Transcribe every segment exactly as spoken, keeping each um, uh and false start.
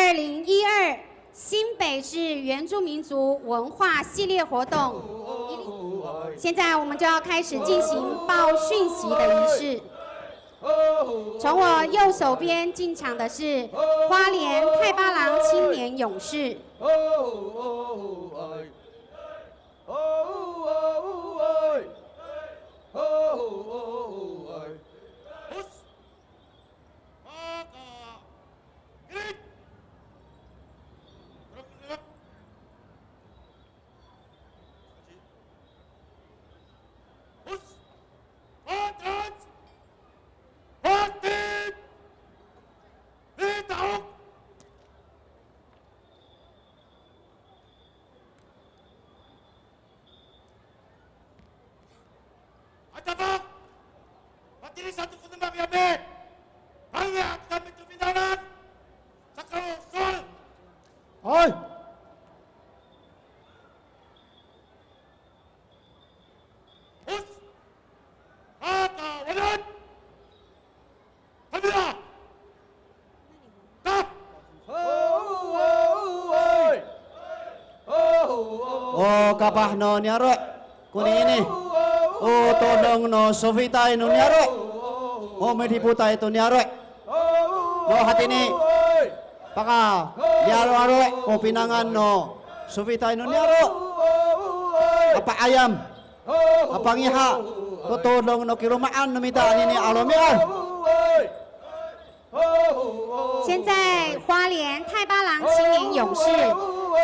二零一二新北市原住民族文化系列活动。现在我们就要开始进行报讯息的仪式。从我右手边进场的是花莲太巴塱青年勇士。Atapang! Matini sato ko demak yami! Pangi ato kami to finawlan! Saka o sowal! Hay! Hos! Aka wanan! Kamira! Ta! O kapah no niyaro' konini, o todong no sofitay no niyaro', o midipotay to niyaro'. No hatini, paka niyaro' aro' ko pinangan no sofitay no niyaro'. Apa ayam. Apangiha, to todong no kiloma'an no mita anini a romi'ad. 现在花莲太巴塱青年勇士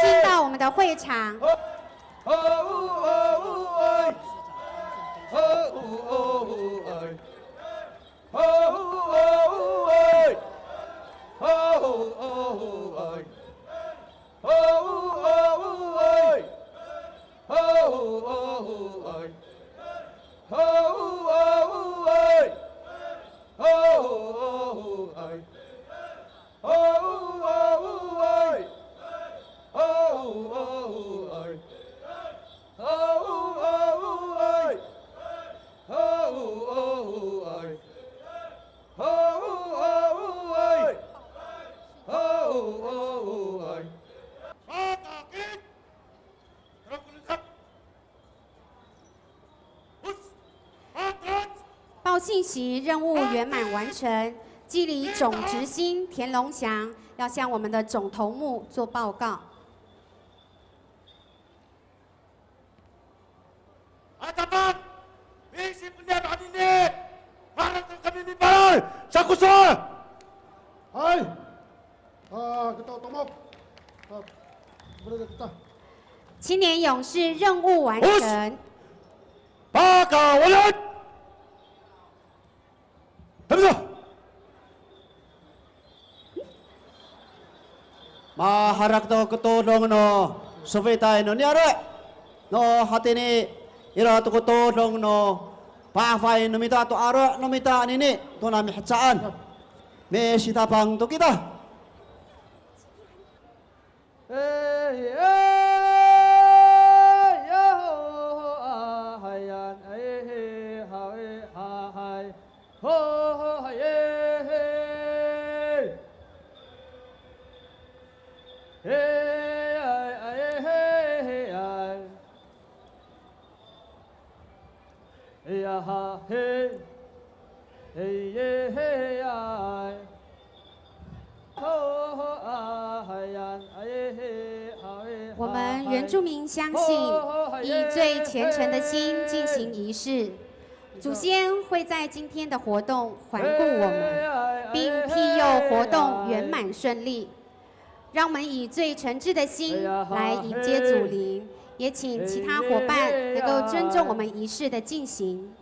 进到我们的会场。报信息任务圆满完成，祭礼总执行田龙祥要向我们的总头目做报告。 Atapang! Misiponiyaro' anini! Maharateng kami mipalal! Sakosa! Hay! A, kita tomok. A, boleh kita. 青年勇士任务完成。Pakawalan! Maharak to ko todong no sofitay no niyaro'. No hatini ira to ko todong no pa'afay no mita to aro' no mita anini to na mihecaan. Misitapang to kita.我们原住民相信，以最虔诚的心进行仪式，祖先会在今天的活动环顾我们，并庇佑活动圆满顺利。 让我们以最诚挚的心来迎接祖灵，也请其他伙伴能够尊重我们仪式的进行。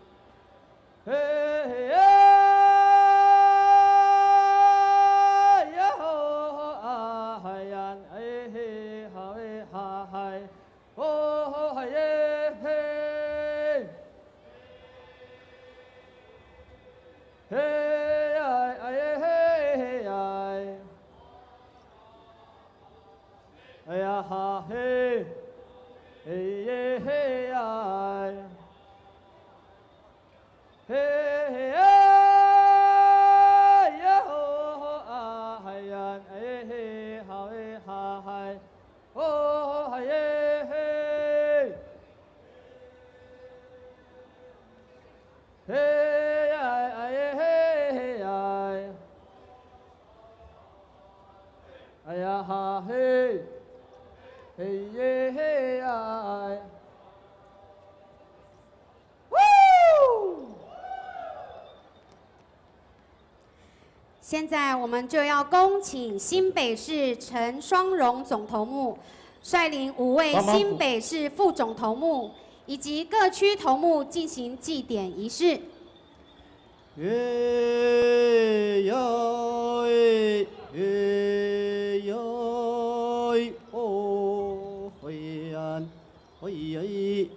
现在我们就要恭请新北市陈双荣总头目，率领五位新北市副总头目以及各区头目进行祭典仪式。 Hiyay, hiyay, o, hoyan, hoyay,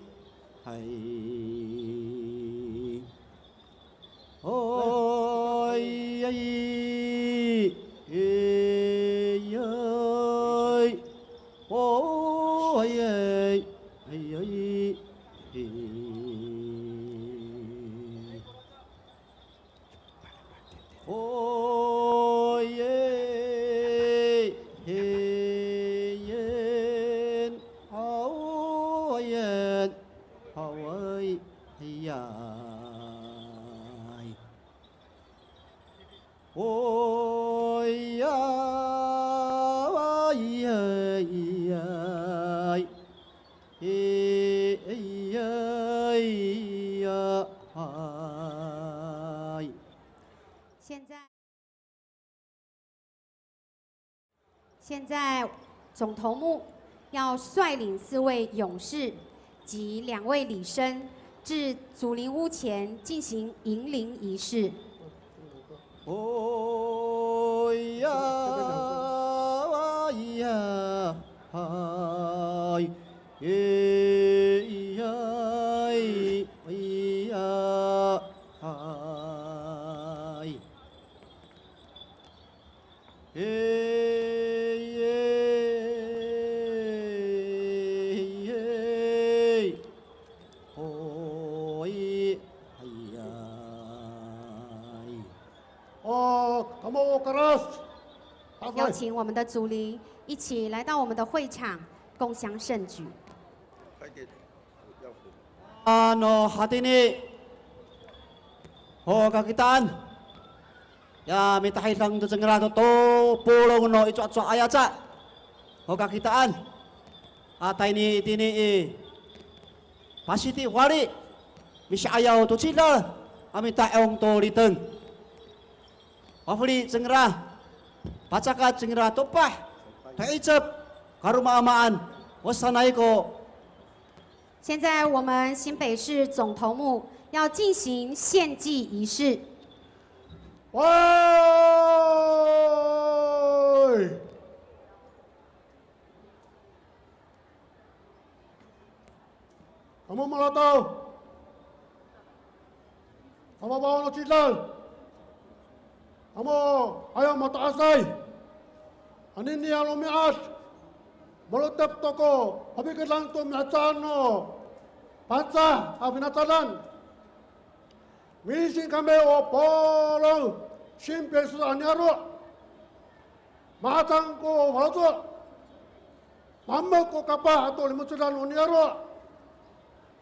hay. Hoyay, hiyay, hoyay, hayay, hi. Hoyay, hiyen, hawayen, haway, hiyay. Hoyay, hiyay, hiyay, hay. 现在，现在总头目要率领四位勇士及两位礼生至祖灵屋前进行迎灵仪式。 Hoya, ya, hay, e, ya, ya, hay. E, ye, ye. Hoy, hay, ay. 哦，kamo o karas. 邀请我们的祖灵一起来到我们的会场，共襄盛举。 Ano hatini, ho kakitaan, ya mitahidang to cingra to, to polong no icowacowaay aca, ho kakitaan, a tayni itini i Pasiti Fali, misi'ayaw to cidal a mita'ong to liteng. Mafeli cingra, pacakat cingra to epah, to icep, karomaamaan, o sanay ko. 现在我们新北市总头目要进行献祭仪式。 Way! Kamo malataw, kamo babaw no cidal, kamo ayaw mato'asay, anini a romi'ad, malotep to ko papikedang to mihecaan no Pangcah a finacadan. Miising kami o polong, 新北市 a niyaro'. Ma'acang ko faloco'. Mahemek ko kapah ato limocedan o niyaro'.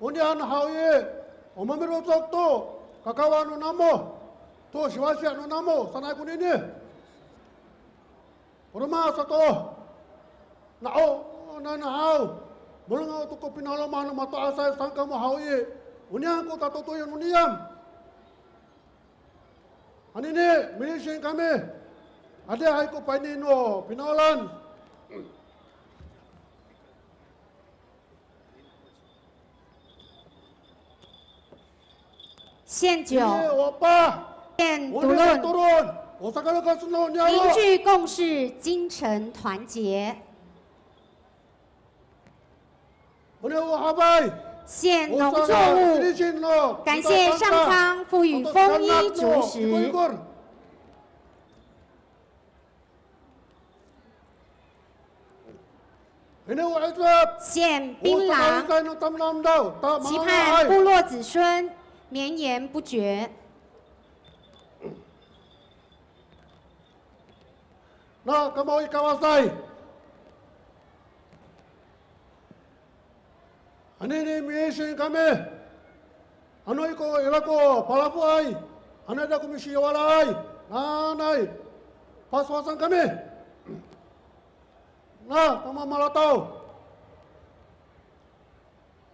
Oniyan haw i, o mamirocok to kakawa no namo, to siwasiya no namo sanay konini. O roma sato, nao, nanahaw, molengaw to ko pinaloma no mato'asay saan kamo haw i, oniyan ko tatotoyen no niyam. Anini, miising kami, adihay ko payni no finawlan. 献酒，献土论，凝聚共识，精诚团结。献农作物，感谢上苍赋予丰衣足食。 献槟榔，期盼部落子孙绵延不绝。 Na kamo i kawasay. Anini miising kami. Ano i ko ira ko palafoay, ano ira ko misiwalaay, nanay pasowasang kami. Na kamo malataw.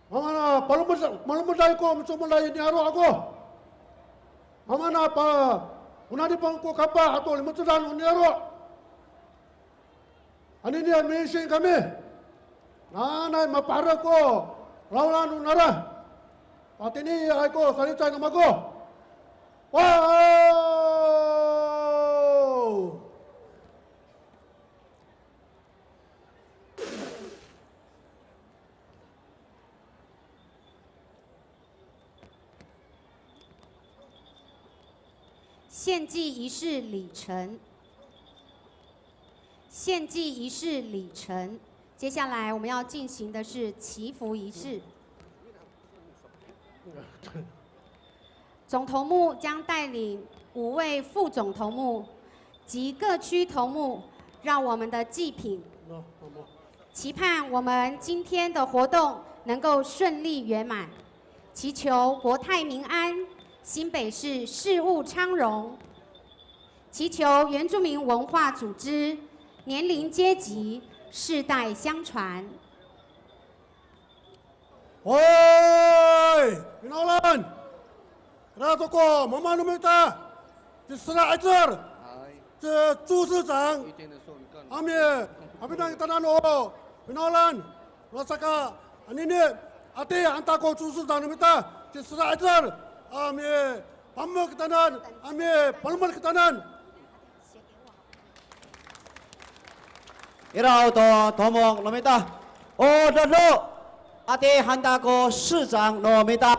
Mamana, palomed-, malomeday ko micomoday i niyaro' ako. Mamana pa, O nani pang ko kapah ato limocedan no niyaro'. Anini a miising kami. Nanay mapaherek ko lawlan no nara. Patini ay ko salicay no mako. Wow! 献祭仪式礼成，献祭仪式礼成。接下来我们要进行的是祈福仪式。总头目将带领五位副总头目及各区头目，让我们的祭品，期盼我们今天的活动能够顺利圆满。 祈求国泰民安，新北市事务昌荣，祈求原住民文化组织、年龄阶级世代相传。Hoy, finawlan! Ira to ko mama no mita, ci Sera Ecel, ci 朱市长, a mi, a mi nang kitanan o finawlan. Saka, anini, ati han ta ko 朱市长 no mita, ci Sera Ecel, a mipalemed kitanan, a mipalemed kitanan. Ira to tomok no mita. O dado, ati han ta ko 市长 no mita,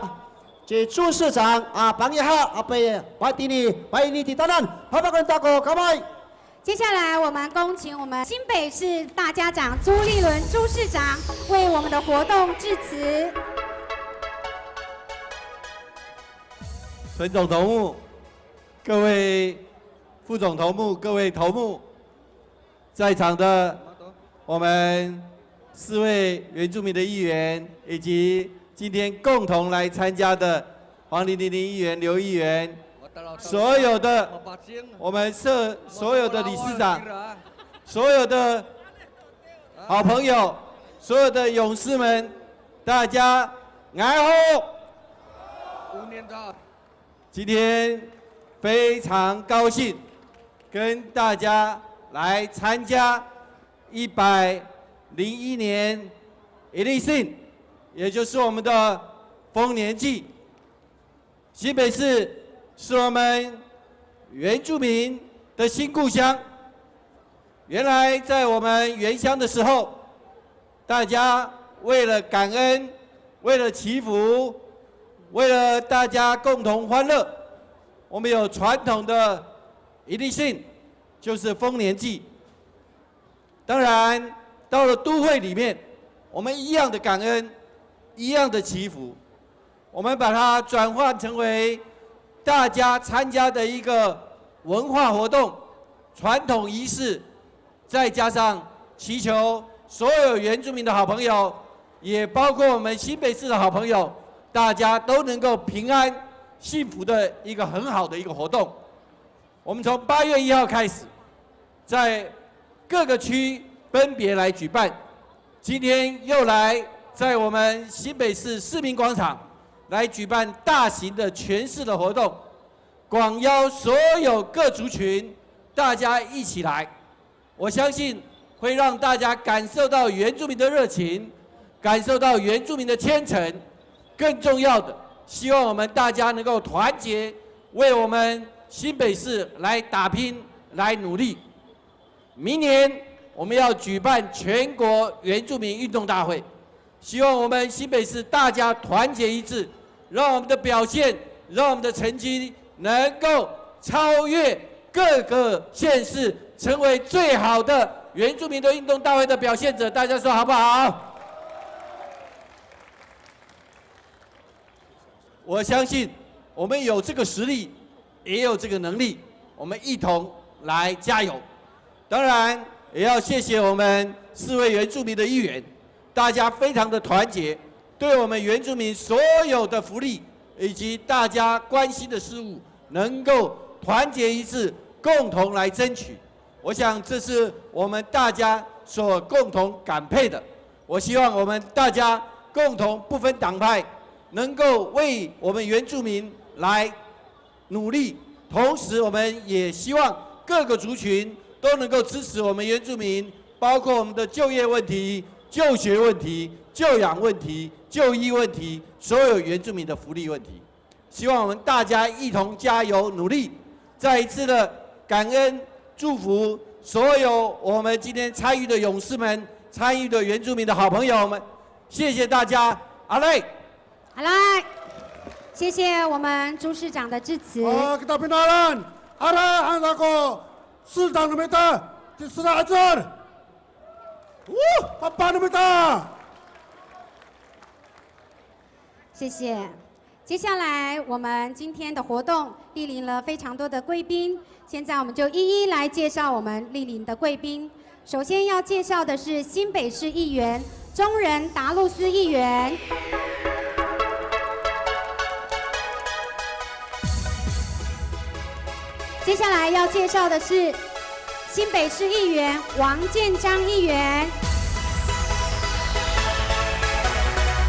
ci 朱市长 a pangiha a pi, patini, paini titanan, hapaken ta ko kamay. 接下来，我们恭请我们新北市大家长朱立伦朱市长为我们的活动致辞。陈总头目，各位副总头目，各位头目，在场的我们四位原住民的议员，以及今天共同来参加的 黄玲玲议员、刘议员，所有的我们社所有的理事长，所有的好朋友，所有的勇士们，大家，你好。今天非常高兴跟大家来参加一百零一年 Ilisin，也就是我们的丰年祭。 新北市是我们原住民的新故乡。原来在我们原乡的时候，大家为了感恩，为了祈福，为了大家共同欢乐，我们有传统的 Ilisin，就是丰年祭。 当然，到了都会里面，我们一样的感恩，一样的祈福。我们把它转换成为大家参加的一个文化活动、传统仪式，再加上祈求所有原住民的好朋友，也包括我们新北市的好朋友，大家都能够平安、幸福的一个很好的一个活动。 我们从八月一号开始，在各个区分别来举办。今天又来在我们新北市市民广场来举办大型的全市的活动，广邀所有各族群，大家一起来。我相信 会让大家感受到原住民的热情，感受到原住民的虔诚。更重要的，希望我们大家能够团结，为我们新北市来打拼，来努力。明年我们要举办全国原住民运动大会，希望我们新北市大家团结一致，让我们的表现，让我们的成绩能够超越各个县市，成为最好的原住民的运动大会的表现者。大家说好不好？我相信我们有这个实力，也有这个能力，我们一同来加油。当然，也要谢谢我们四位原住民的议员，大家非常的团结，对我们原住民所有的福利以及大家关心的事务，能够团结一致，共同来争取。我想这是我们大家所共同感佩的。我希望我们大家共同不分党派，能够为我们原住民来努力，同时，我们也希望各个族群都能够支持我们原住民，包括我们的就业问题、就学问题、教养问题、就医问题，所有原住民的福利问题。希望我们大家一同加油努力。再一次的感恩、祝福所有我们今天参与的勇士们、参与的原住民的好朋友们，谢谢大家，阿累。 好，来，谢谢我们朱市长的致辞。 A, kita finawlan, aray han ako, 市长 no mita, ci Sera Ecel. Woo, papa no mita. 谢谢。接下来，我们今天的活动莅临了非常多的贵宾，现在我们就一一来介绍我们莅临的贵宾。首先要介绍的是新北市议员中仁达露丝议员。接下来要介绍的是新北市议员王建章议员，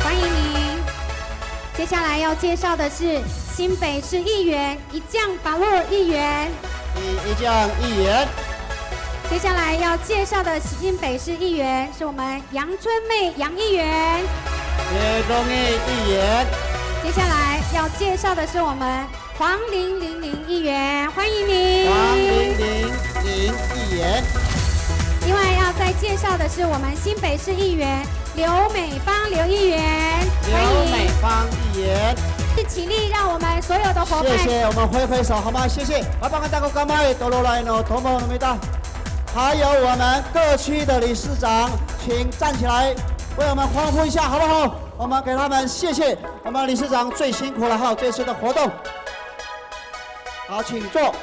欢迎您。接下来要介绍的是新北市议员 Ijang Palo 议员。 Ijang 议员。 接下来要介绍的新北市议员是我们杨春妹杨议员。 Ledongi 议员。 接下来要介绍的是我们黄玲玲玲议员，欢迎您。 黄玲玲玲议员。 另外要再介绍的是我们新北市议员刘美芳刘议员，欢迎。 刘美芳议员。 是起立，让我们所有的伙伴。 谢谢，我们挥挥手好吗？谢谢。Mapangata ko kamay, toloray no tomo no mita. 还有我们各区的理事长，请站起来，为我们欢呼一下，好不好？我们给他们谢谢，我们理事长最辛苦了哈，这次的活动。好，请坐。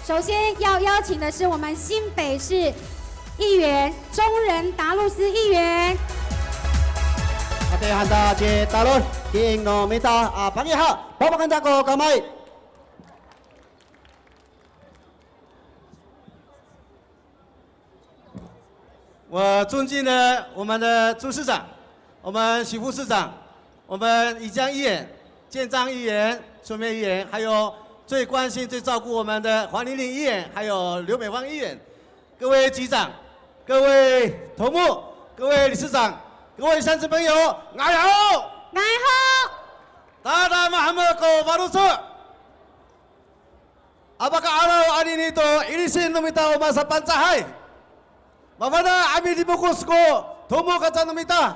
首先要邀请的是我们新北市议员中仁达露丝议员。 Ate hanta ci Talon, kiing no mita, a, pangiha, papakanta ko kamay. 我尊敬的我们的朱市长，我们许副市长，我们宜江议员、建章议员、春妹议员，还有最关心、最照顾我们的黄玲玲议员，还有刘美芳议员，各位局长、各位头目、各位理事长、各位乡亲朋友，nga'ay ho! Nga'ay ho! Tada mahemek ko faloco'. Apaka'araw anini to ilisin no mita o masaPangcahay. Mafana' a midimokos ko tomok aca no mita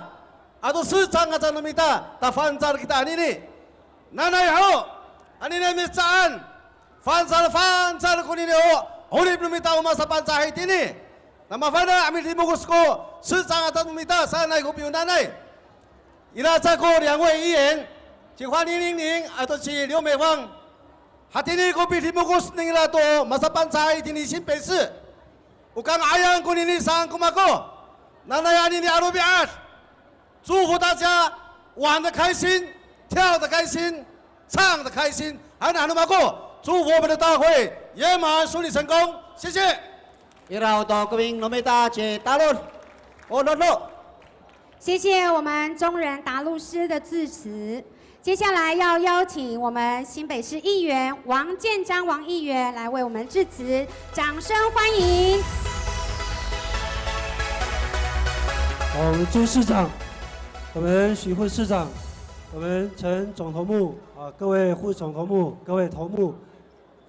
ato sicang aca no mita, ta fangcal kita anini. Nanay ho, anini mihecaan, fangcal fangcal konini o 'orip no mita o masaPangcahay itini. Na mafana' a midimokos ko sicang aca no mita sanay ko pi'onanay. Ira aca ko 两位议员, ci 黄玲玲 ato ci 刘美芳. Hatini ko pidimokos ningra to masaPangcahay itini 新北市. O kanga'ayan konini saan ko mako. Nanay anini a romi'ad. 祝福大家玩得开心，跳得开心，唱得开心，还能 ano mako. 祝福我们的大会圆满顺利成功，谢谢。 Ira to kiing no mita ci Talon. O, no, no. 谢谢我们中仁达露丝的致辞。接下来要邀请我们新北市议员王建章王议员来为我们致辞，掌声欢迎。 我们朱市长，我们许副市长，我们陈总头目啊，各位副总头目，各位头目，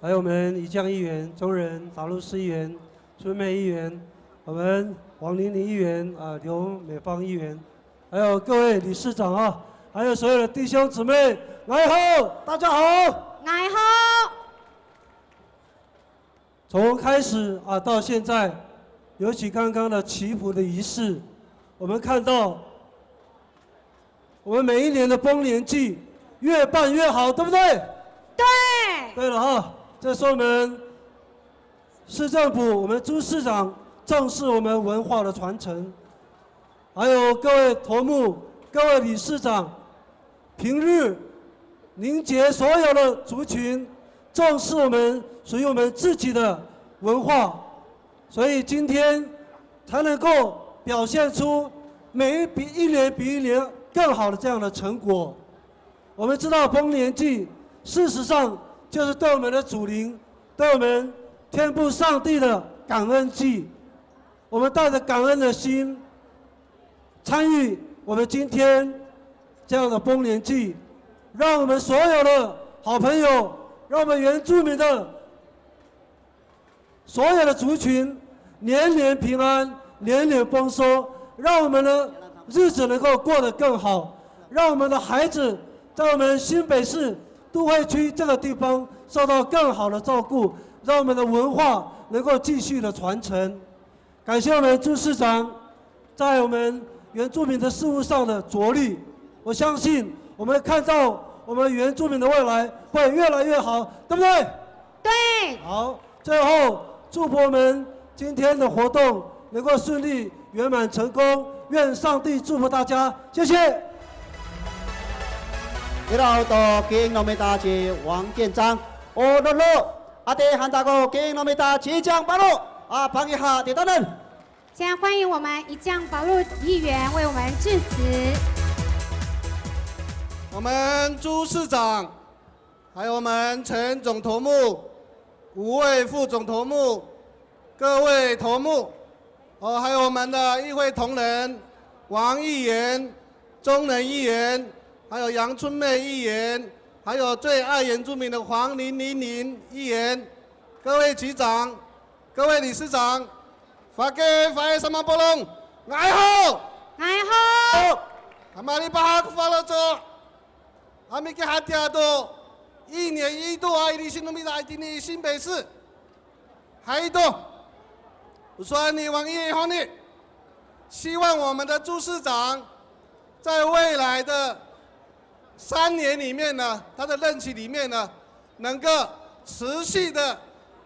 还有我们宜江议员、中仁达露丝议员、春妹议员，我们黄玲玲议员啊，刘美芳议员，还有各位理事长啊，还有所有的弟兄姊妹，nga'ay ho，大家好。 Nga'ay ho! 从开始啊到现在，尤其刚刚的祈福的仪式，我们看到我们每一年的丰年祭越办越好，对不对？对。对了哈，这说明市政府我们朱市长重视我们文化的传承，还有各位头目、各位理事长，平日凝结所有的族群，重视我们属于我们自己的文化，所以今天才能够表现出每一比一年比一年更好的这样的成果。我们知道丰年祭，事实上就是对我们的祖灵，对我们天父上帝的感恩祭。我们带着感恩的心，参与我们今天这样的丰年祭，让我们所有的好朋友，让我们原住民的所有的族群年年平安，年年丰收，让我们的日子能够过得更好，让我们的孩子在我们新北市都会区这个地方受到更好的照顾，让我们的文化能够继续的传承。感谢我们朱市长在我们原住民的事务上的着力，我相信我们看到我们原住民的未来会越来越好，对不对？对。好，最后祝福我们今天的活动能够顺利圆满成功，愿上帝祝福大家，谢谢。Iraw to kiing no mita ci Wang Kincang, o lolo, ati han ta ko kiing no mita ci Icang Palo, a pangiha titanan. 现在欢迎我们一将宝路议员为我们致辞。我们朱市长，还有我们陈总头目、五位副总头目、各位头目，哦，还有我们的议会同仁王议员、中能议员，还有杨春妹议员，还有最爱原住民的黄玲玲议员，各位局长，各位理事长， Fake, fae sa mapolong. Nga'ay ho! Nga'ay ho! Kamali pa ha ko faloco'. Ami ki hatiya to, 一年一度 a ilisin no mita itini i 新北市. Hay to. O sowal ni Wang Yi honi, 希望我们的朱市长在未来的三年里面呢，他的任期里面呢，能够持续的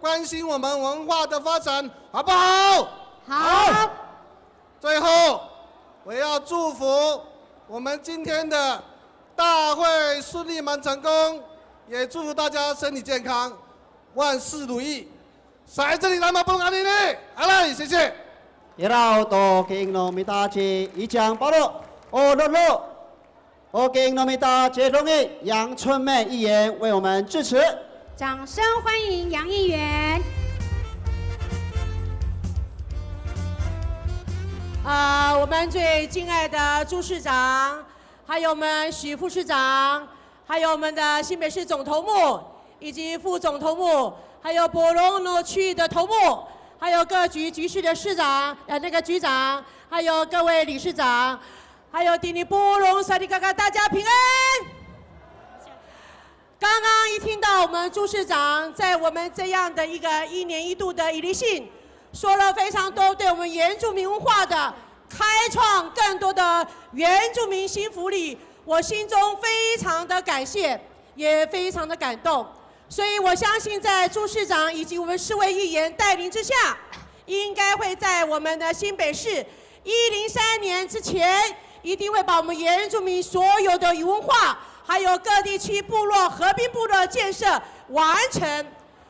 关心我们文化的发展，好不好？好。最后，我要祝福我们今天的大会顺利完成功，也祝福大家身体健康，万事如意。在这里，那么不能安利呢，好了，谢谢。Iraw to kiing no mita ci Icang Palo, o lolo. O kiing no mita ci Dongi, 杨春妹议员为我们致辞。掌声欢迎杨议员。呃，我们最敬爱的朱市长，还有我们许副市长，还有我们的新北市总头目以及副总头目，还有 polong no 区域的头目，还有各局局市的市长，呃，那个局长，还有各位理事长， 还有 tini polong salikaka，大家平安。刚刚一听到我们朱市长在我们这样的一个一年一度的 ilisin，说了非常多对我们原住民文化的开创，更多的原住民新福利，我心中非常的感谢，也非常的感动。所以我相信，在朱市长以及我们四位议员带领之下，应该会在我们的新北市 一零三年之前，一定会把我们原住民所有的文化，还有各地区部落、河滨部落建设完成。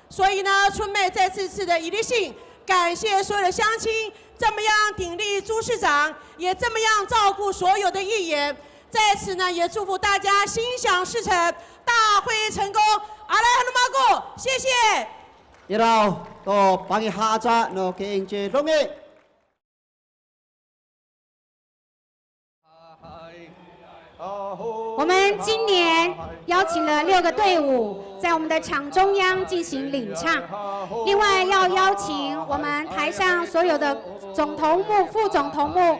所以呢，春妹在这次的 ilisin，感谢所有的乡亲这么样鼎力朱市长，也这么样照顾所有的议员。在此呢，也祝福大家心想事成，大会成功。Aray ho no mako，谢谢。Iraw to pangiha aca no kiing ci Dongi. 我们今年邀请了六个队伍，在我们的场中央进行领唱。另外，要邀请我们台上所有的总头目、副总头目，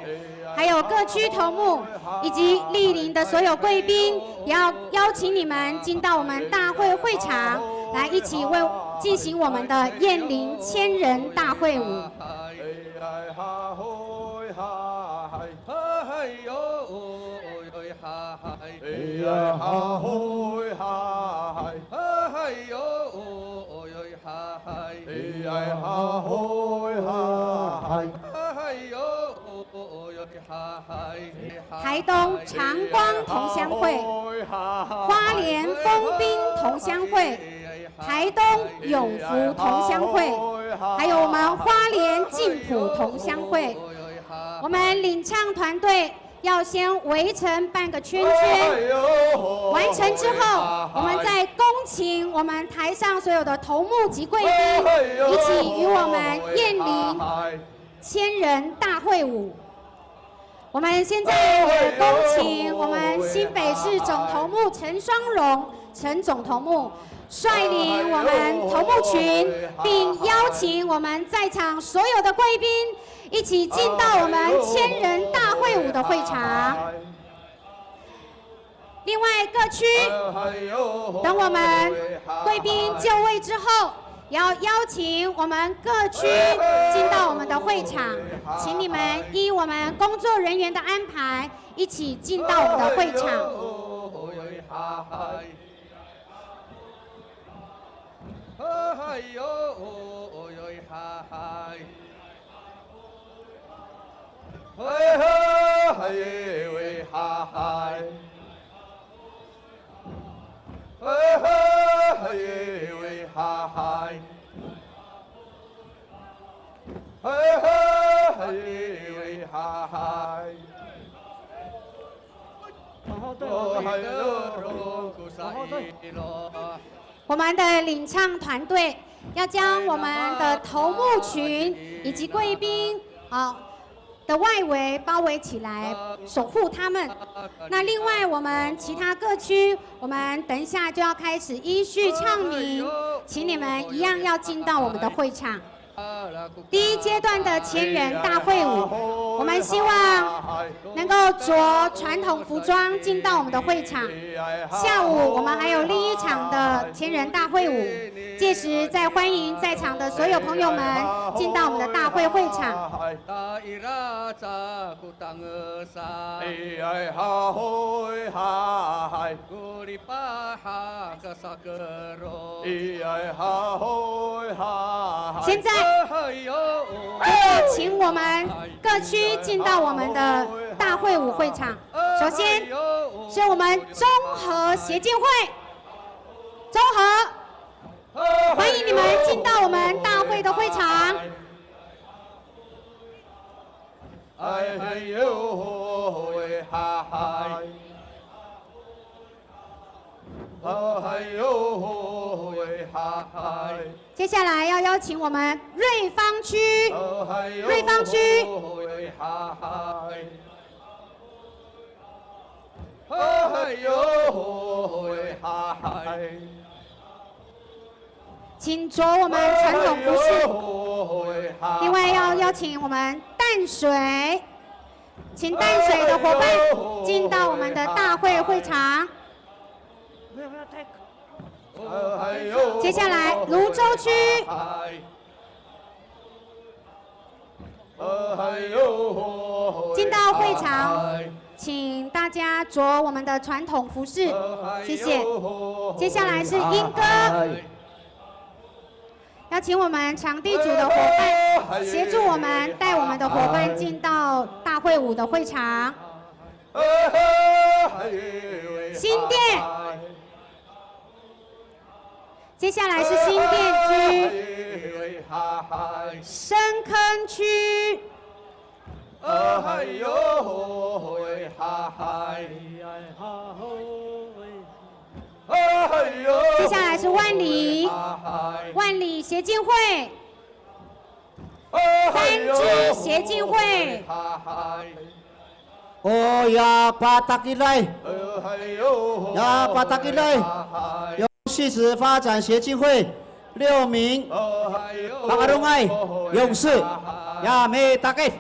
还有各区头目，以及莅临的所有贵宾，也要邀请你们进到我们大会会场，来一起为，进行我们的燕林千人大会舞。 台东长光同乡会、花莲丰滨同乡会、台东永福同乡会，还有我们花莲静浦同乡会。我们领唱团队要先围成半个圈圈，完成之后，我们再恭请我们台上所有的头目及贵宾，一起与我们燕翎千人大会舞。我们现在也恭请我们新北市总头目陈双荣陈总头目率领我们头目群，并邀请我们在场所有的贵宾 一起进到我们千人大会舞的会场。另外，各区等我们贵宾就位之后，也要邀请我们各区进到我们的会场，请你们依我们工作人员的安排，一起进到我们的会场。 我们的领唱团队要将我们的头目群以及贵宾，啊，的外围包围起来，守护他们。那另外，我们其他各区，我们等一下就要开始依序唱名，请你们一样要进到我们的会场。 第一阶段的千人大会舞，我们希望能够着传统服装进到我们的会场。下午我们还有另一场的千人大会舞，届时再欢迎在场的所有朋友们进到我们的大会会场。 现在就要请我们各区进到我们的大会舞会场。首先是我们中和协进会，中和，欢迎你们进到我们大会的会场。 接下来要邀请我们瑞芳区，瑞芳区，请着我们传统服饰。另外要邀请我们淡水，请淡水的伙伴进到我们的大会会场。接下来，芦洲区，进到会场，请大家着我们的传统服饰，谢谢。接下来是莺歌。 邀请我们场地组的伙伴协助我们，带我们的伙伴进到大会舞的会场。新店，接下来是新店区、深坑区。 接下来是万里，万里协进会，三芝协进会。O ya patakilay, ya patakilay, 戏子发展协进会六名，Pa'arongay勇士，ya mitakil。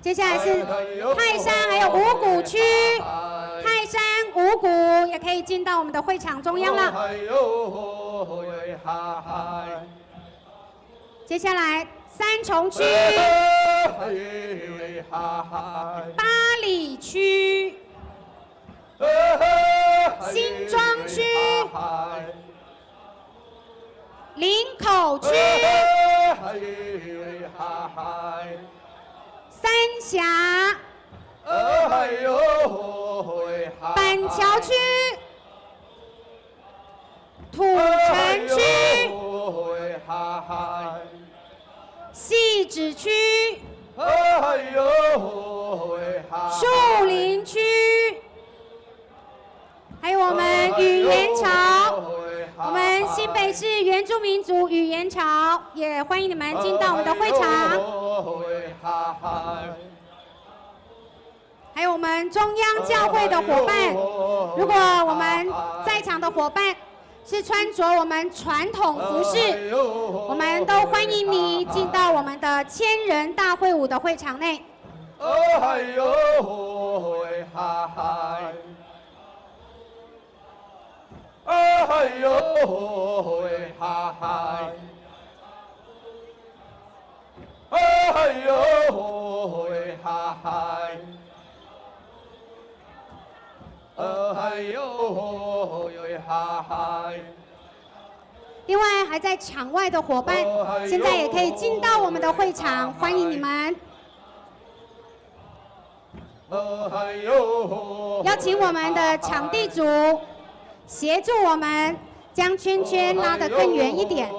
接下来是泰山还有五股区，泰山五股也可以进到我们的会场中央了。 接下来三重区、八里区、新庄区、林口区、三峡、板桥区、土城区、汐止区、树林区，还有我们语言巢，我们新北市原住民族语言巢，也欢迎你们进到我们的会场。还有我们中央教会的伙伴，如果我们在场的伙伴是穿着我们传统服饰，我们都欢迎你进到我们的千人大会舞的会场内。 另外，还在场外的伙伴，现在也可以进到我们的会场，欢迎你们。 邀请我们的场地组协助我们将圈圈拉得更远一点。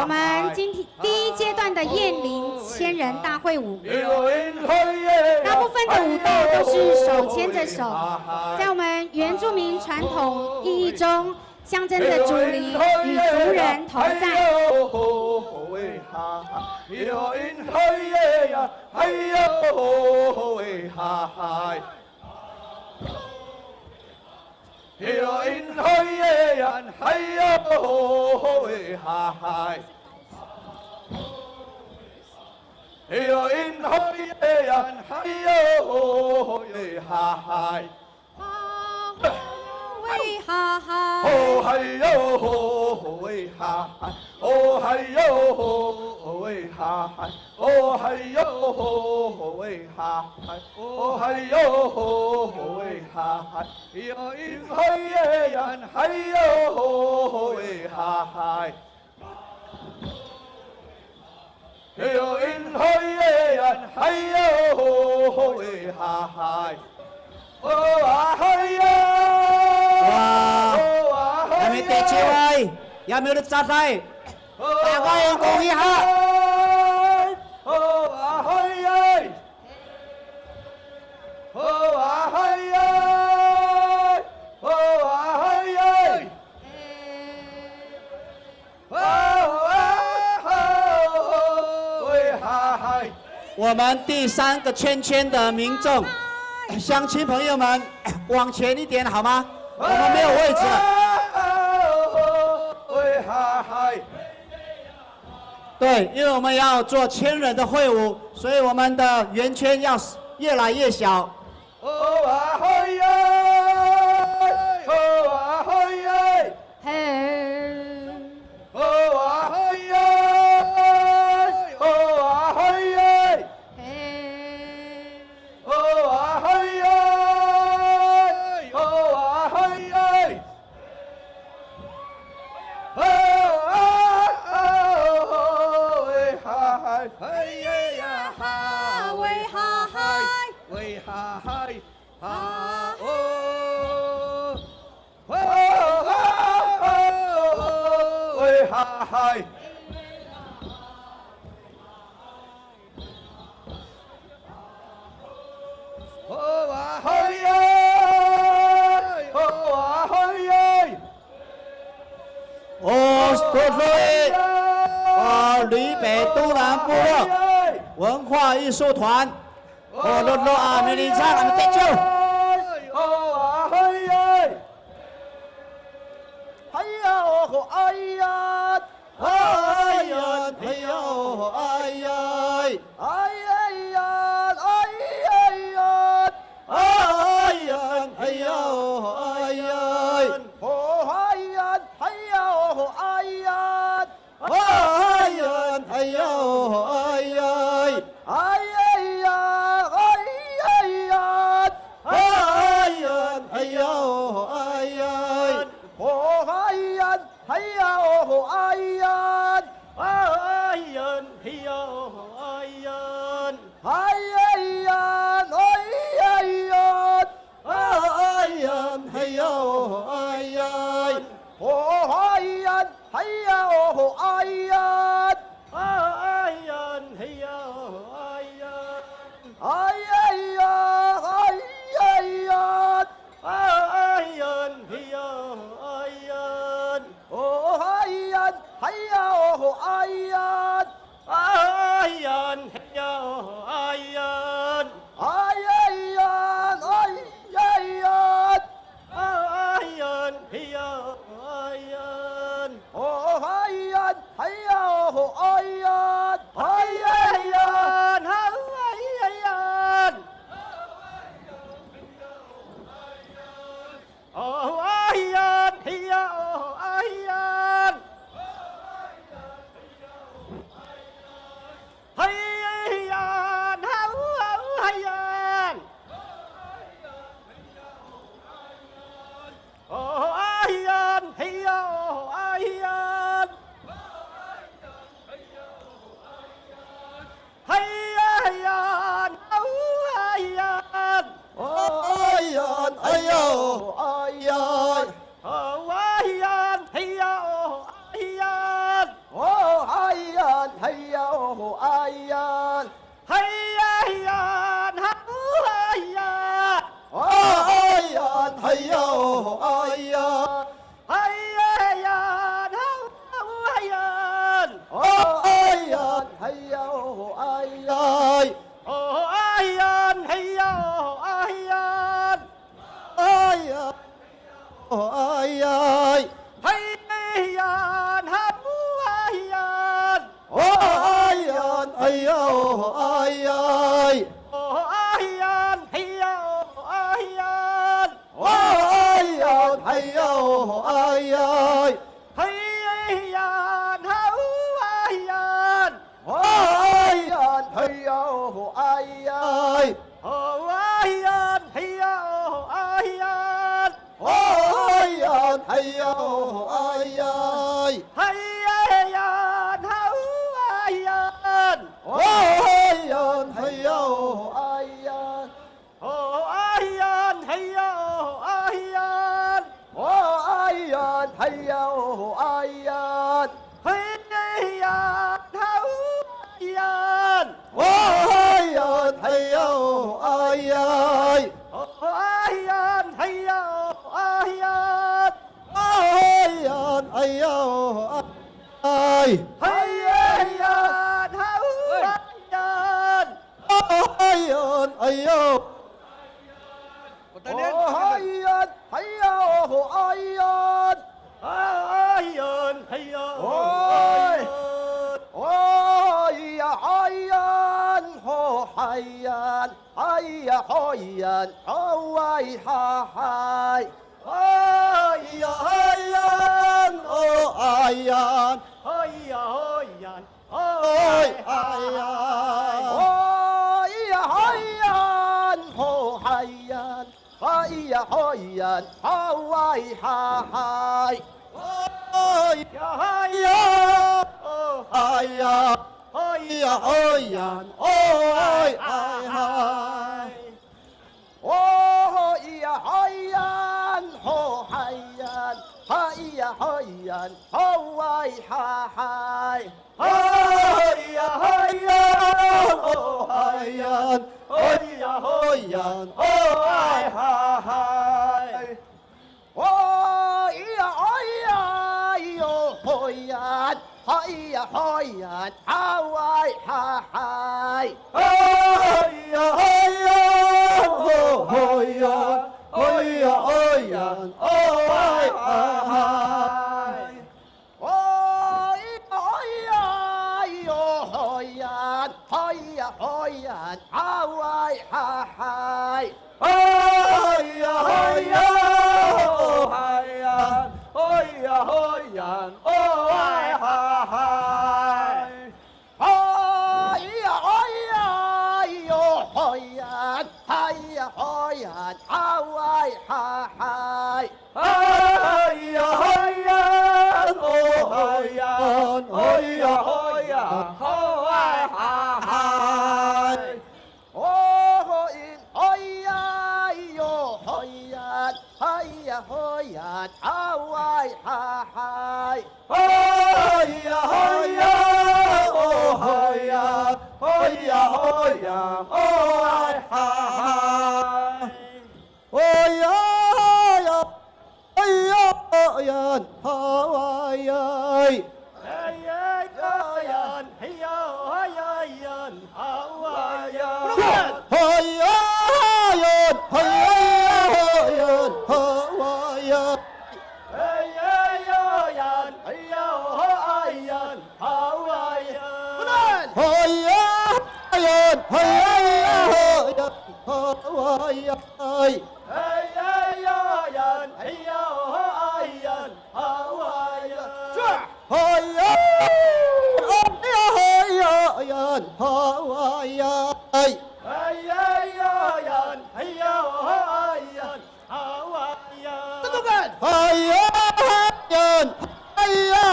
我们今天第一阶段的燕林千人大会舞，大部分的舞蹈都是手牵着手，在我们原住民传统意义中，象征着祖灵与族人同在。Wa, yami ticiway, yami lecaday, tangay ko ngiha. Wa, 我们第三个圈圈的民众，乡亲朋友们，往前一点好吗？我们没有位置了。对，因为我们要做千人的会伍，所以我们的圆圈要越来越小。嘿。 哦，多谢，哦，台北都兰部落文化艺术团，哦，乐乐啊，你唱，你唱。 Hayan, hayan, hayan, hayan. Hayan, hayan, hayan. Hayan, hayan, hayan. Ho, hayan, hayan, hayan. Hayan, hayan, hayan. Hayan, hayan, hayan. Hayan, hayan, hayan. Ho, hayan, hayan, ho, hayan. Hayan, hayan, hayan. Hayan, hayan. Hayan, hayan, hayan. Ho, hayan, hayan, ho, hayan. Hayan, hayan, hayan. Hayan, hayan, hayan. Hayan, hayan, hayan. Ho, hayan, hayan, ho, hayan. Hayan, hayan, hayan. Hayan, hayan, hayan. Hayan, hayan, hayan. Ho, hayan, hayan, ho, hayan. Hayan, hayan, hayan. O ahiyan, hiya, o ahiyan. Hahiyan, haw, haw, hahiyan. O ahiyan, hiya, o ahiyan. Hahiyan, haw, hahiyan. Hahiyan, hayaw, hahiyan. Haw, hahiyan, hiya, o, hahiyan. Hahiyan, hayaw, hahiyan. Hahiyan, haw, hahiyan. Hahiyan, hayaw, hahiyan. Hahiyan, haw, haw, hahiyan. Hahiyan, hayaw, hahiyan. O ahiyan, hiya, o ahiyan. Hahiyan, hayaw, hahiyan. Hahiyan, haw, hahiyan. Hahiyan, hayaw, hahiyan. O ahiyan, hiya, o ahiyan. Hahiyan, hayaw, hahiyan. Hahiyan, haw, hahiyan. Hahiyan, hayaw, hahiyan. Hahiyan, hiya, o ahiyan. Hahiyan, hayaw, hahiyan. Hahiyan, haw, hahiyan. Hahiyan, hayaw, hahiyan. O ahiyan, hiya, o ahiyan. O ahiyan, hiya, o ahiyan. Hahiyan, haw, hahiyan. O ahiyan, hiya, o ahiyan. O ahiyan, hiya, o ahiyan. O ahiyan, hiya, o ahiyan. Hahiyan, haw, hahiyan. Hahiyan, hiya. O hayan, haya, o hayan. Hayan, haya, o hayan. O ya hayan, ho hayan. Haya, hayan, haway, hahay. Haya, hayan, o hayan. Haya, hayan, haway, hahay. Haya, hayan, ho hayan. Haya, hayan, haway, hahay. Haya, hayan, o hayan. Haya, hayan, haway, hahay. O haya, hayan, ho hayan. Haya, hayan, haway, hahay. Haya, hayan, o hayan. Haya, hayan, haway, hahay. Haya, haya, yo, hayan. Haya, hayan, haway, hahay. Haya, hayan, o hayan. Haya, hayan, haway, hahay. Haya, haya, yo, hayan. Haya, hayan, haway, hahay. Haya, haya, o hayan. Haya, hayan, haway, hahay. Haya, haya, yo, hayan. Haya, hayan, haway, hahay. Haya, hayan, o hayan. Haya, hayan, haway, hahay. O hayan, haya, yo, hayan. Haya, hayan, haway, hahay. Haya, haya, o hayan. Haya, haya, haway, hahay. Haya, haya, haya, hayan, haway, ay. Haya, hayan, haya, hayan, haway, ay. Haya, hayan, haya, hayan, haway, ay. Haya, hayan, haya, hayan, haway, ay. Haya, hayan, haya, hayan, haway, ay. Haya, hayan, haya, hayan, haway, ay. Haya, haya, hayan, haway, ay. Haya, hayan, haya, hayan, haway, ay. Tutukan. Haya, hayan, haya,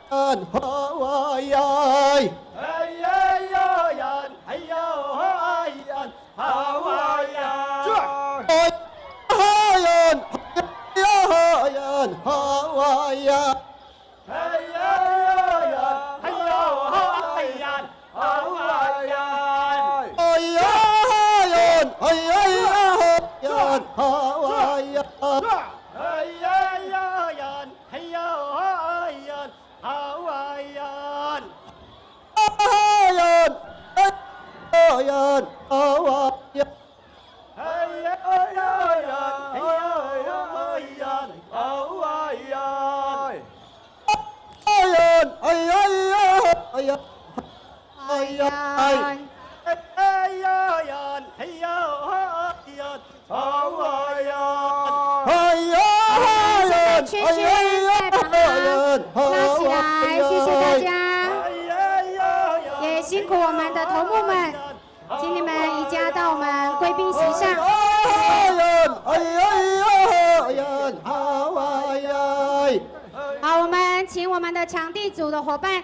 hayan, haway, ay. Haya, hayan, haya, hayan, haway, ay. Haya, hayan, haya, hayan, haway, ay. Haya, hayan, haya, hayan, haway, ay. Haya, hayan, haya, hayan, haway, ay. Haya, hayan, haya, hayan, haway, ay. Hayan, hayan, haway, ay. Haya, haya, haya, haya, haway, ay. Hayan, haya, haya, haya, haway, ay. Haya, hayan, haya, hayan, haway, ay. Haya, 我们现在圈圈再把它拉起来，谢谢大家。也辛苦我们的头目们，请你们移驾到我们贵宾席上。好，我们请我们的场地组的伙伴，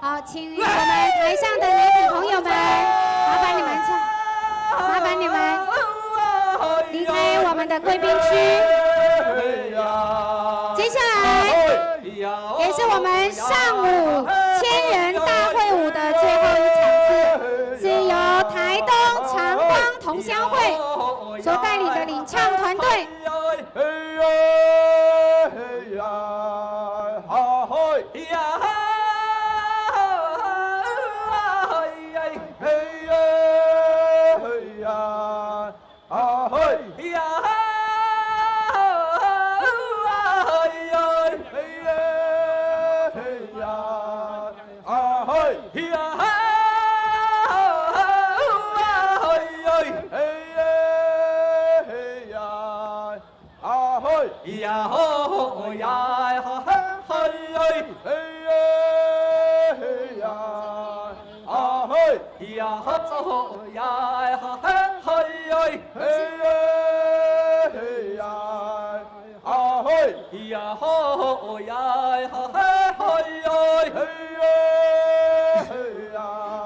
好，请我们台上的媒体朋友们，麻烦你们唱，麻烦你们离开我们的贵宾区。接下来也是我们上午千人大会舞的最后一场次，是由台东长光同乡会所带领的领唱团队。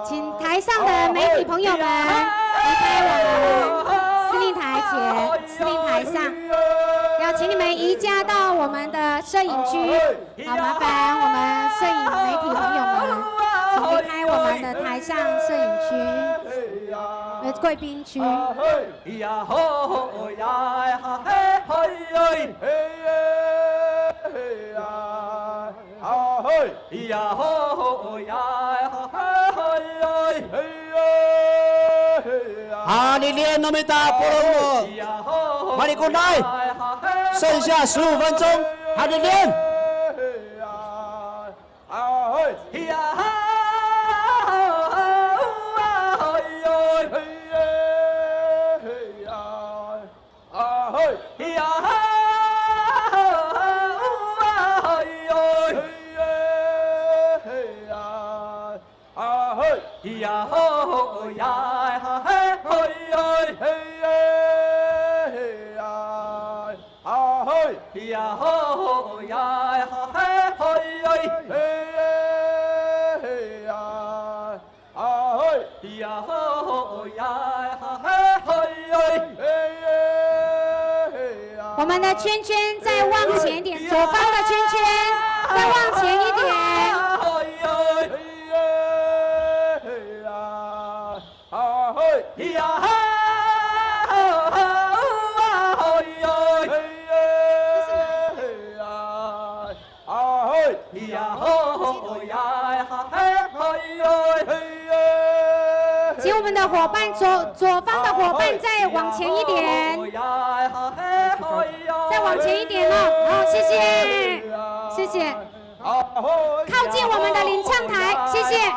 请台上的媒体朋友们离开我们司令台前，司令台上，要请你们移驾到我们的摄影区。好，麻烦我们摄影媒体朋友们，请离开我们的台上摄影区，呃，贵宾区。Haninen no mita polong no Malikonay, 剩下十五分钟，haninen.我们的圈圈再往前一点，左方的圈圈再往前一点。请我们的伙伴，左，左方的伙伴再往前一点，再往前一点哦。好，谢谢，谢谢。靠近我们的领唱台，谢谢。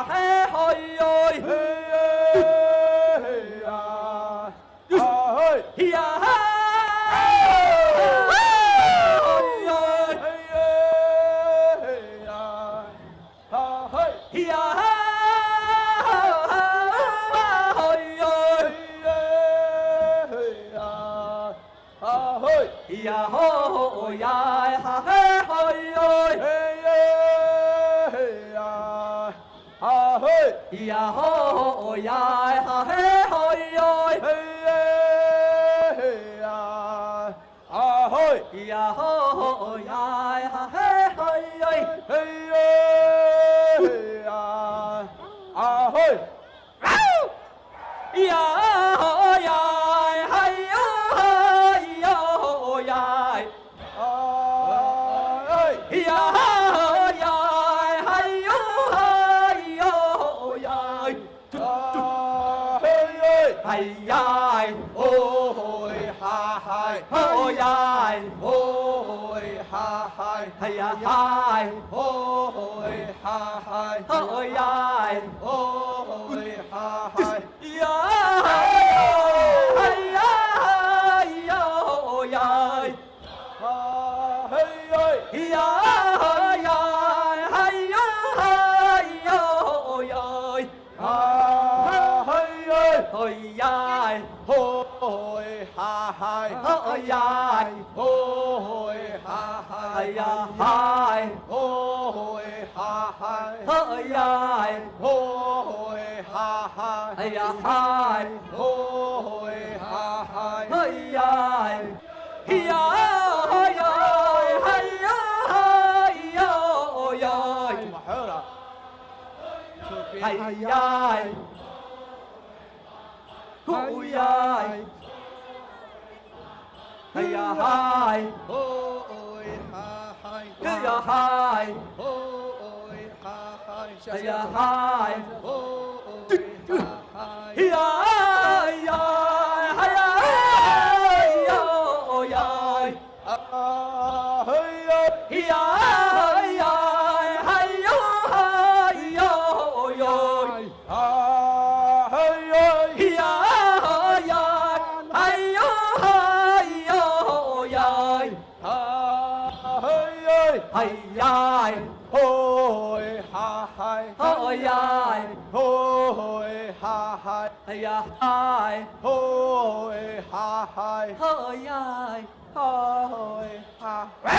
Hay, hoyay. Hoy, ha, hay. Haya, hay. Hoy, ha, hay. Hoyay. Hoy, ha, hay.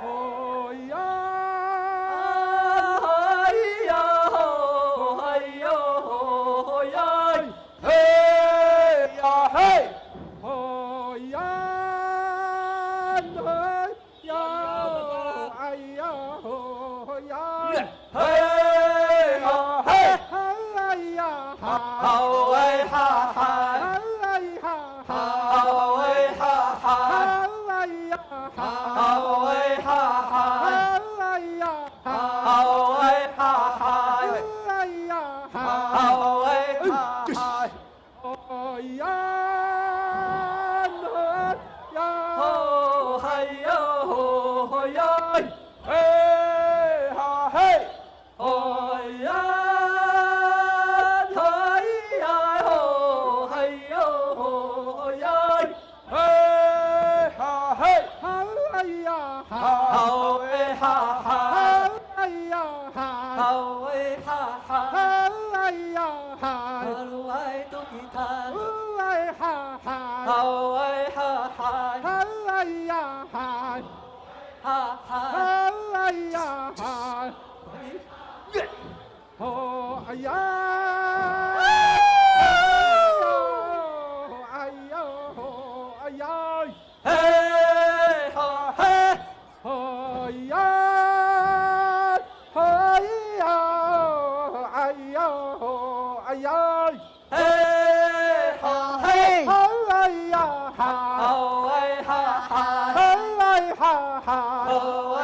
Hoyay. Haya, ho, hoyay. Hey, ya, hey. Hoyay, hoy. Ya, ay, ya, ho, ya. Hey, ha, hey. Hay, ay, ya, hay. Haw, ay, ha, hay. Hay, ay, ha, hay. Haw, ay, ha, hay. Hay, ay, ya, hay. Haw, ay, ha, hay. Hay, ay, ya, hay. Haw, ay, ha, hay. Hay, ay, ya, hay. Haw, ay, ha, hay. Hoyan, hoyan. Ho, haya, ho, hoyan. Hey, ha, hey. Hoyan, haya, ho, haya, ho, hoyan. Hey, ha, hey. Haya, ha. Haw, ay, ha, ha. Haya, ha. Haw, ay, ha, ha. Haya, ha. Haw, ay, to kita. Haya, ha, ha. Haw, ay, ha, ha. Haya, ha. Ha, ha. Haya, ha. Ho, aya. Ho, aya, ho, aya. Hey, ha, hey. Hoyan, hoyan, ayan, ho, ayan. Hey, ha, hey. Hay, ay, ha, hay. Haw, ay, ha, hay. Haw, ay, ha, hay. Hay, ay, ha, hay. Haw,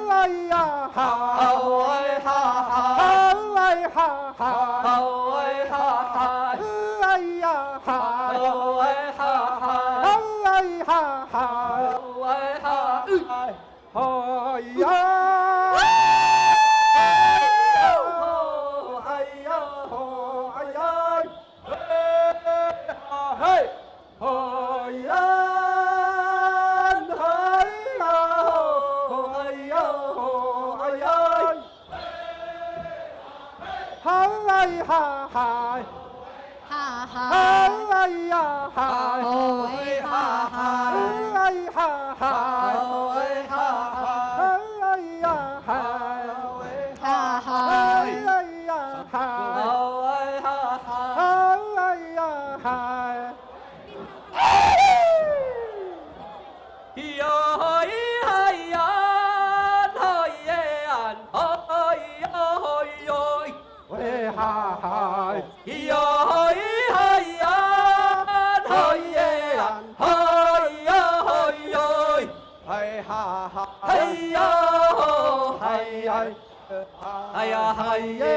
ay, ya, hay. Haw, ay, ha, hay. Haw, ay, ha, hay. Haw, ay, ha, hay. Hay, ay, ya, hay. Haw, ay, ha, hay. Haw, ay, ha, hay. Haw, ay, ha, hay. Hoyan. Ho, haya, ho, ayan. Hey, ha, hey. Hoyan, haya, ho, haya, ho, ayan. Hay, ay, ha, hay. Ha, hay. Hay, ay, ya, hay. Ho, ay, ha, hay. Hay, ay, ha, hay. Ho, ay, ha, hay. Hay, ay, ya, hay. Ha, hay. Hay, ay, ya, hay. Ho, ay, ha, hay. Hay, ay, ya, hay. Hiya, hoy, hayan, hoy, yan, hoy, yo, hoy, yoy. Hoy, ha, hay. Hiya, hoy, hayan, hoy, yan, hoy, yo, hoy, yoy. Hoy, ha, hay. Hiya, ho, hay, ay. Haya, hay, ye,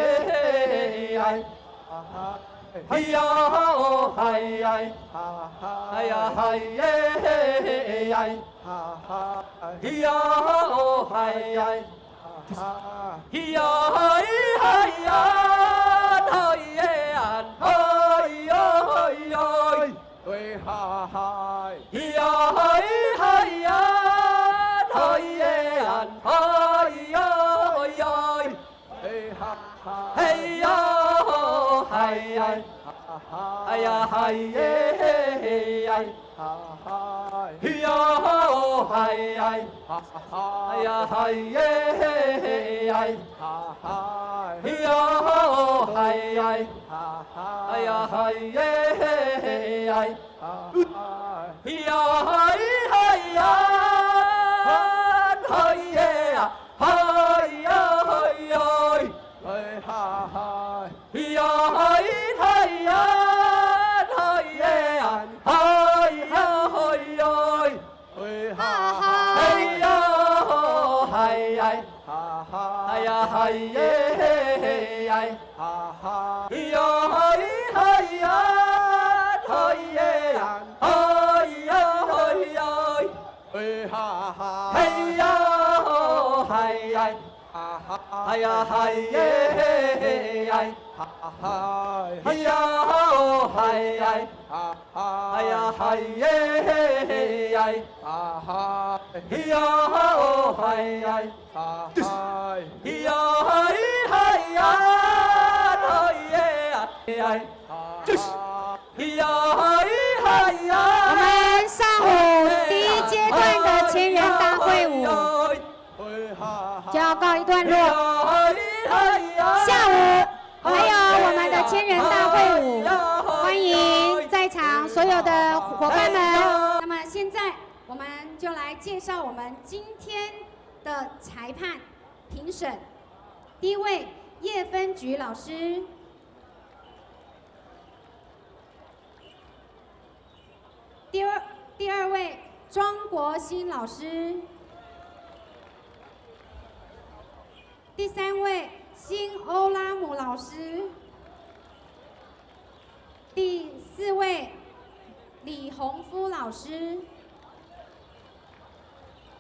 ay. Hiya, ho, hay, ay. Haya, hay, ye, ay. Hiya, ho, hay, ay. Hiya, hay, hayan, hoy, yan, hoy, yo, hoy, yoy. Hoy, ha, hay. Hiya, hoy, hayan, hoy, yan, hoy, yo, hoy, yoy. Hoy, ha, hay. Hiya, ho, hay, ay. Ha, hay. Haya, hay, ye, ay. Ha, hay. Hiya, ho, hay, ay. Ha, hay. Haya, hay, ye, ay. Ha, hay. Hiya, ho, hay, ay. Ha, hay. Haya, hay, ye, ay. Ha, hay. Hiya, hay, hayan, hoy, ye, a, hoy, yo, hoy, yoy. Hoy, ha, hay. Hiya, hay, hayan, hoy, ye, an, hoy, yo, hoy, yoy. Hoy, ha, hay. Hiya, ho, hay, ay. Ha, hay. Haya, hay, ye, ay. Ha, hay. Hiya, hay, hayan, hoy, ye, an, hoy, yo, hoy, yoy. Hoy, ha, hay. Hiya, ho, hay, ay. Hay ya hay ye hey ay. Hay ya ho hay ay. Hay ya hay ye hey ay. Hay ya ho hay ay. Hay ya hay hay ya hay ye ay. 我们上午第一阶段的千人大会舞就要告一段落。下午还有我们的千人大会舞，欢迎在场所有的伙伴们。那么现在我们就来介绍我们今天的裁判、评审。第一位，叶芬菊老师。 第二，第二位，庄国兴老师。第三位，辛欧拉姆老师。第四位，李洪夫老师。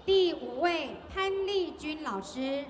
第五位，潘丽君老师。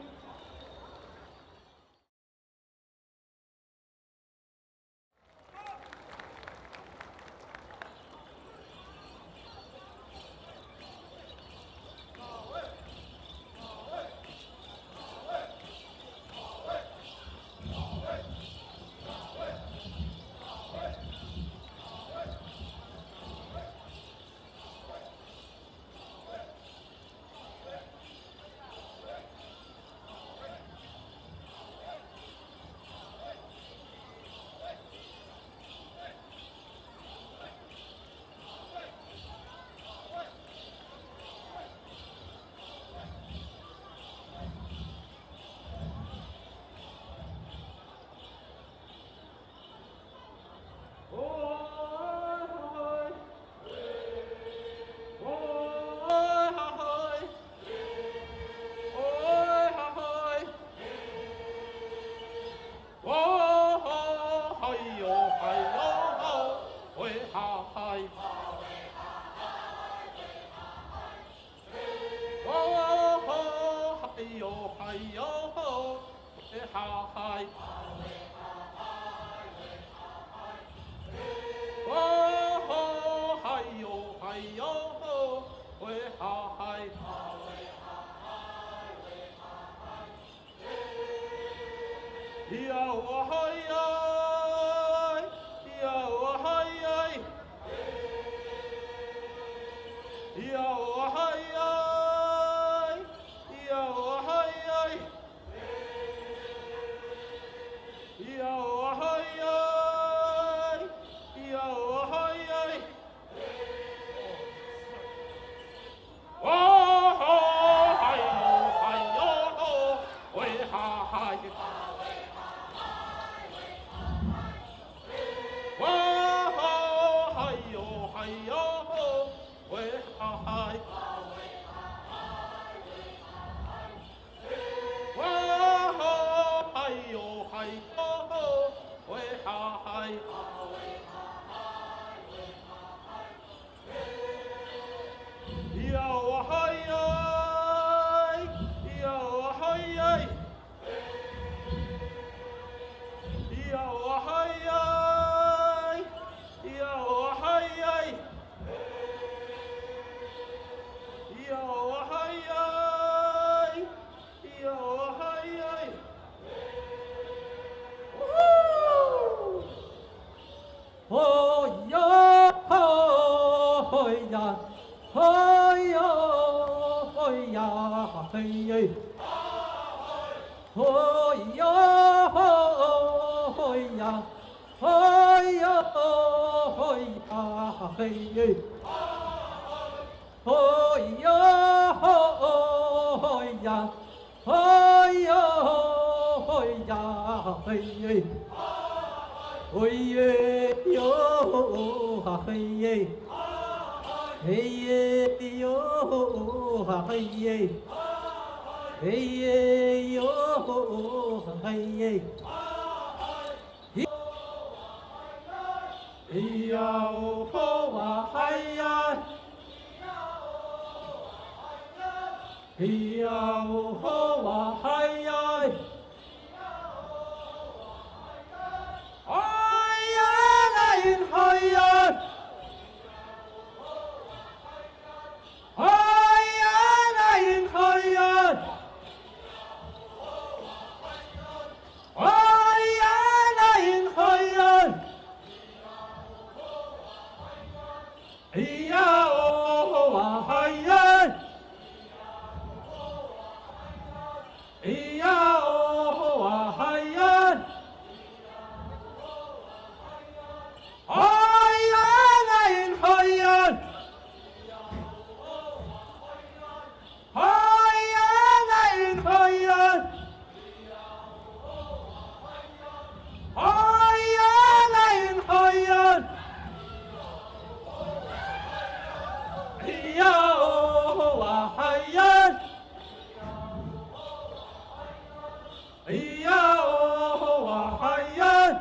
Iya o, hayan.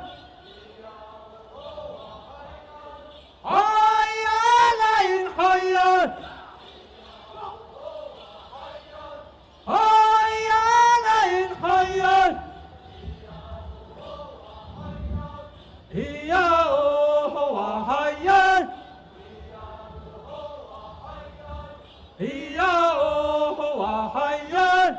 Hayan, hayan, hayan. Hayan, hayan, hayan. Iya o, hayan. Iya o, hayan.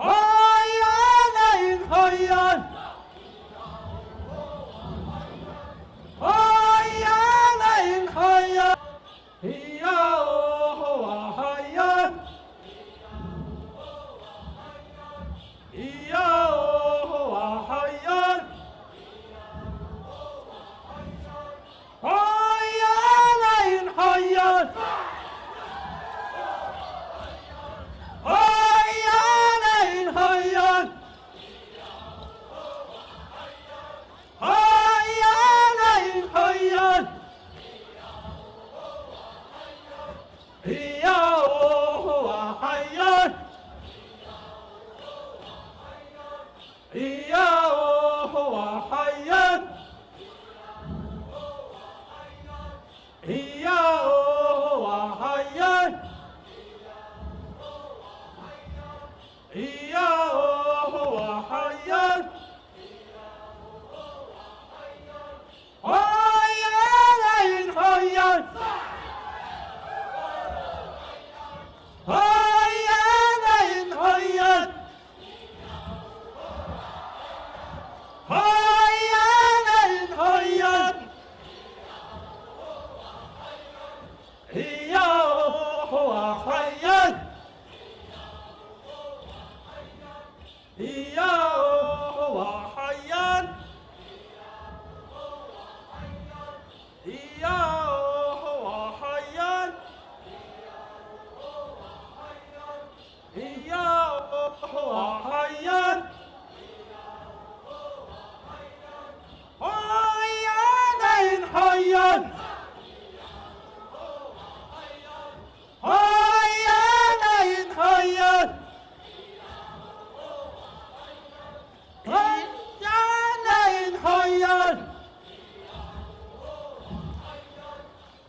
Hayan, hayan, hayan. Hayan, hayan, hayan. Iya o, hayan. Iya o, hayan. Hayan, hayan, hayan. Hayan, hayan, hayan. Hayan, hayan, hayan. Iya o, hayan. Iya o, hayan. Iya o, hayan. Iya o, hayan. Hayan, hayan. Hayan, hayan, hayan. Hayan, hayan, hayan. Iya o, hayan. Iya o, hayan. Iya o, hayan. Iya o, hayan. Hayan, hayan, hayan. Hayan, hayan, hayan. Hayan, hayan, hayan.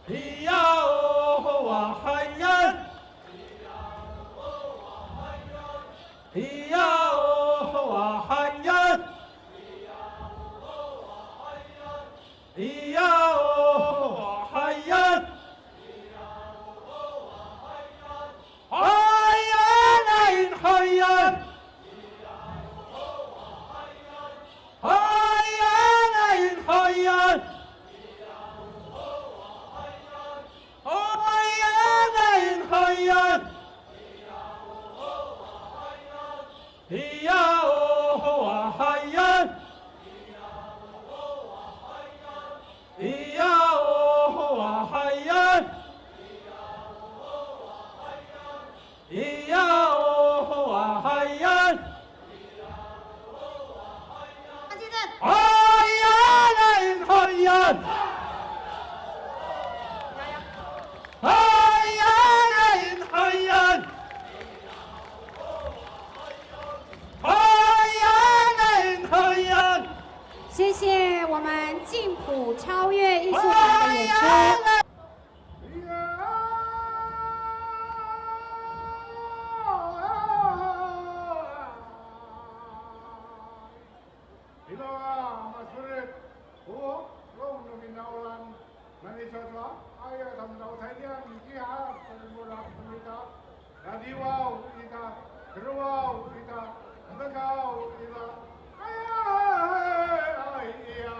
Iya o, hayan. Iya o, hayan. Iya o, hayan. Hayan, hayan, hayan. Hayan, hayan, hayan. Hayan, hayan, hayan. Iya o, hayan. Iya o, hayan. Iya o, hayan. Hayan, hayan, hayan. Hayan, hayan, hayan. Hayan, hayan, hayan. 谢谢我们静浦超越艺术团的演出。 Ira masorit, o, rong no finawlan, nani sato, aya tamdaw taynian, kiha, permula, permita, radiwaw, ita, kerowaw, ita, mekaw, ita, aya, ay, iya,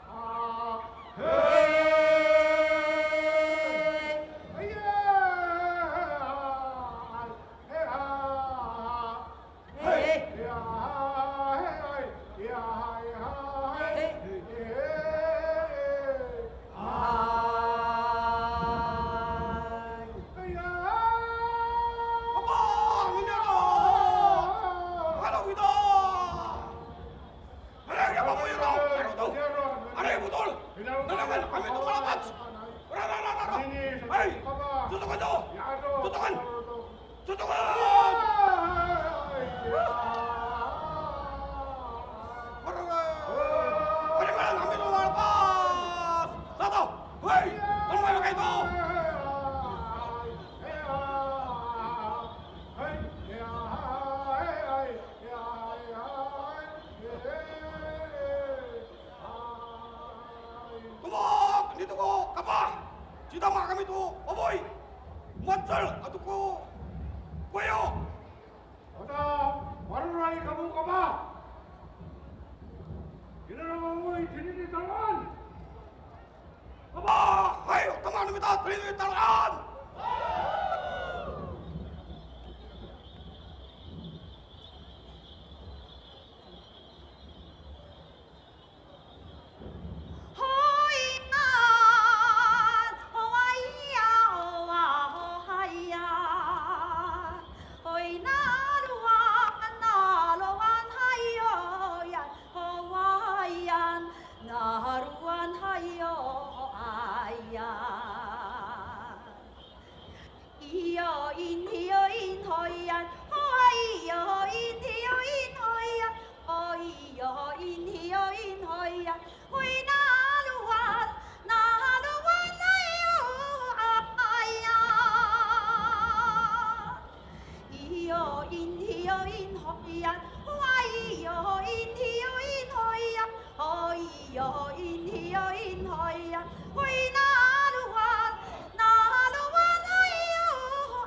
ah, hey, aya, ay, hey, ah. Tutungan! Marorong! Paringalan kami to malepas! Sato! Hoy! Tolomay makaito! Tomo, nito ko kapah, citama' kami to baboy, ma'cel ato ko koyo. Wata, maroray kamo kapah. Ira no baboy, tini i taloan. Kapah, hay, o tama no mita, tini i taloan. Hoyan, howaya, howa, hohaya. Hoy nalowan, nalowan, hayoyan, howayan, nalowan, hayo, hoayan. Iyo in, iyo in, hoyan, howa, iyo in, iyo in, hoyan, ho, iyo in, iyo in, hoyan, hoy nalowan, nalowan, hayo, ayan. Iyo in, iyo in, hoyan, howa, iyo in, iyo in, hoyan, ho, iyo in, iyo in, hoyan, hoy nalowan, nalowan, hayo,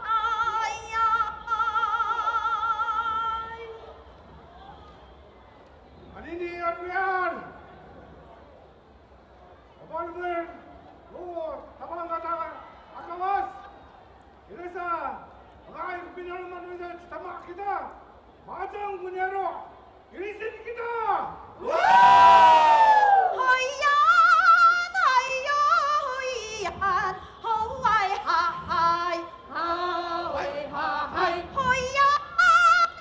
ayan. Anini a romi'ad. Mapalomel ko Tapang Kata a Kawas. Ira sa, nga'ay ko pinaloma no mita, citama' kita. Ma'acang ko niyaro'. Ilisin kita! Hoyan, hayo, hoyan, howay, hahay, howay, hahay. Hoyan,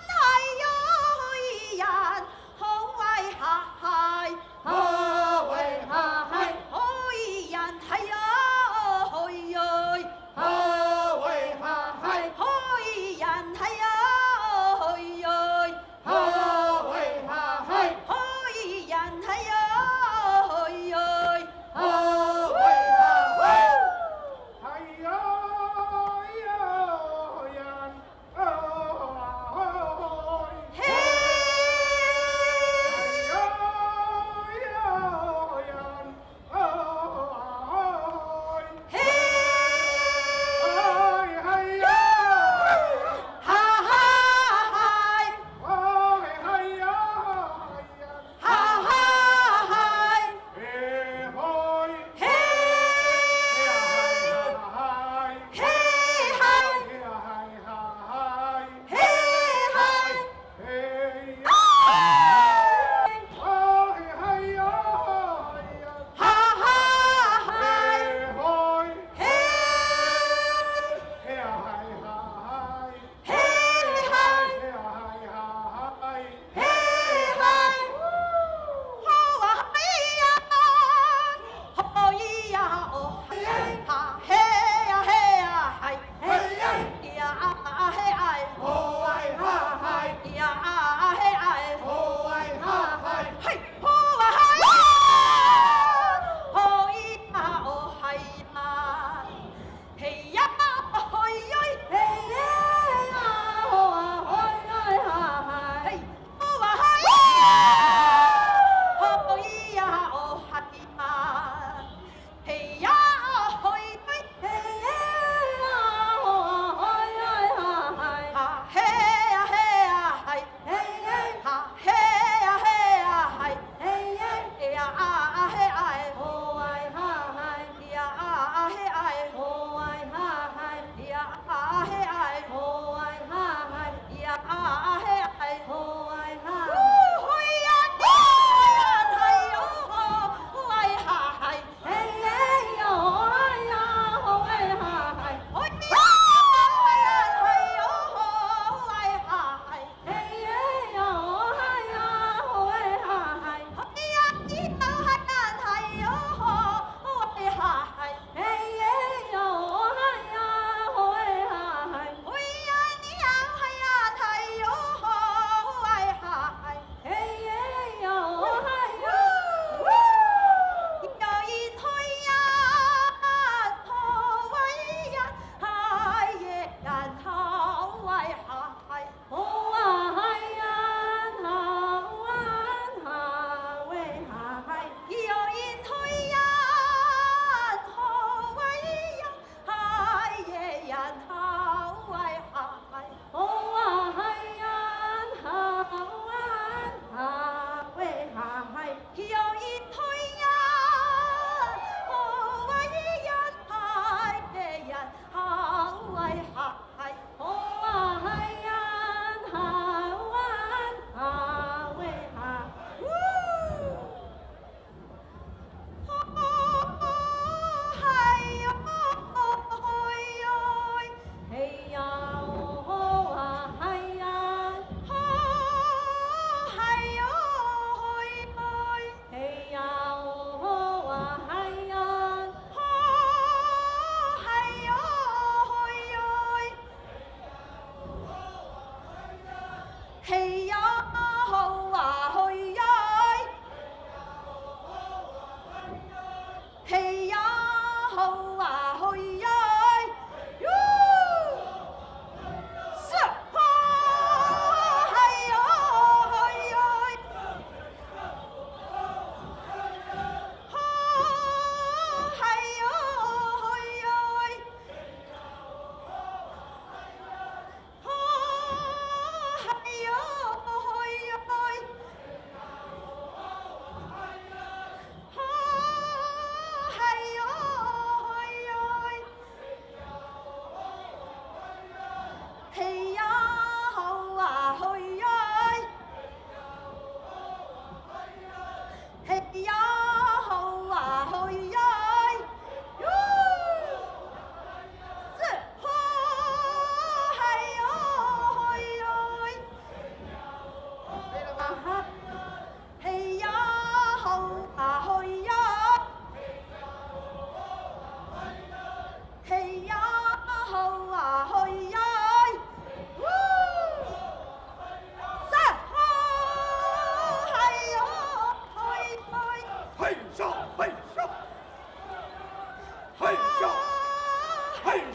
hayo, hoyan, howay, hahay, howay, hahay. Hoyan, hayo, hoyoy, howay, hahay. Hoyan, hayo, hoyoy, howay, hahay. Hoyan, hayo, hoyoy.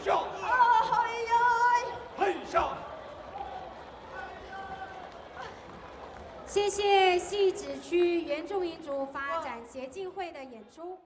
下。哎呀，嘿下。谢谢汐止区原住民族发展协进会的演出。